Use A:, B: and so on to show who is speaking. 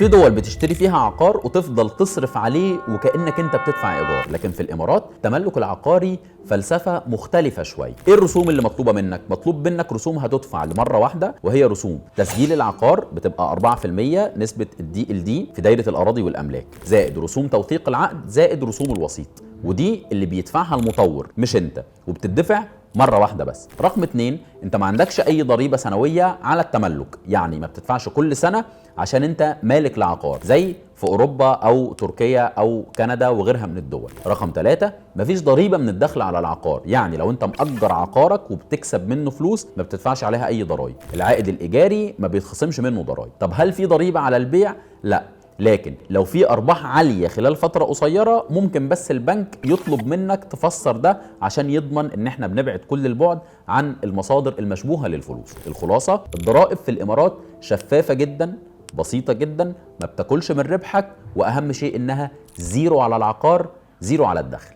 A: في دول بتشتري فيها عقار وتفضل تصرف عليه وكأنك انت بتدفع ايجار، لكن في الامارات التملك العقاري فلسفة مختلفة شوية. ايه الرسوم اللي مطلوبة منك؟ مطلوب منك رسوم هتدفع لمرة واحدة، وهي رسوم تسجيل العقار بتبقى 4% نسبة الDLD في دايرة الأراضي والأملاك، زائد رسوم توثيق العقد، زائد رسوم الوسيط، ودي اللي بيدفعها المطور مش انت، وبتدفع مرة واحدة بس. رقم 2، انت ما عندكش اي ضريبة سنوية على التملك، يعني ما بتدفعش كل سنة عشان انت مالك لعقار زي في اوروبا او تركيا او كندا وغيرها من الدول. رقم 3، مفيش ضريبة من الدخل على العقار، يعني لو انت مأجر عقارك وبتكسب منه فلوس ما بتدفعش عليها اي ضرائب، العائد الايجاري ما بيتخصمش منه ضرائب. طب هل في ضريبة على البيع؟ لا، لكن لو في ارباح عالية خلال فترة قصيرة ممكن بس البنك يطلب منك تفسر ده عشان يضمن ان احنا بنبعد كل البعد عن المصادر المشبوهة للفلوس. الخلاصة، الضرائب في الامارات شفافة جدا، بسيطة جدا، ما بتاكلش من ربحك، واهم شيء انها zero على العقار، zero على الدخل.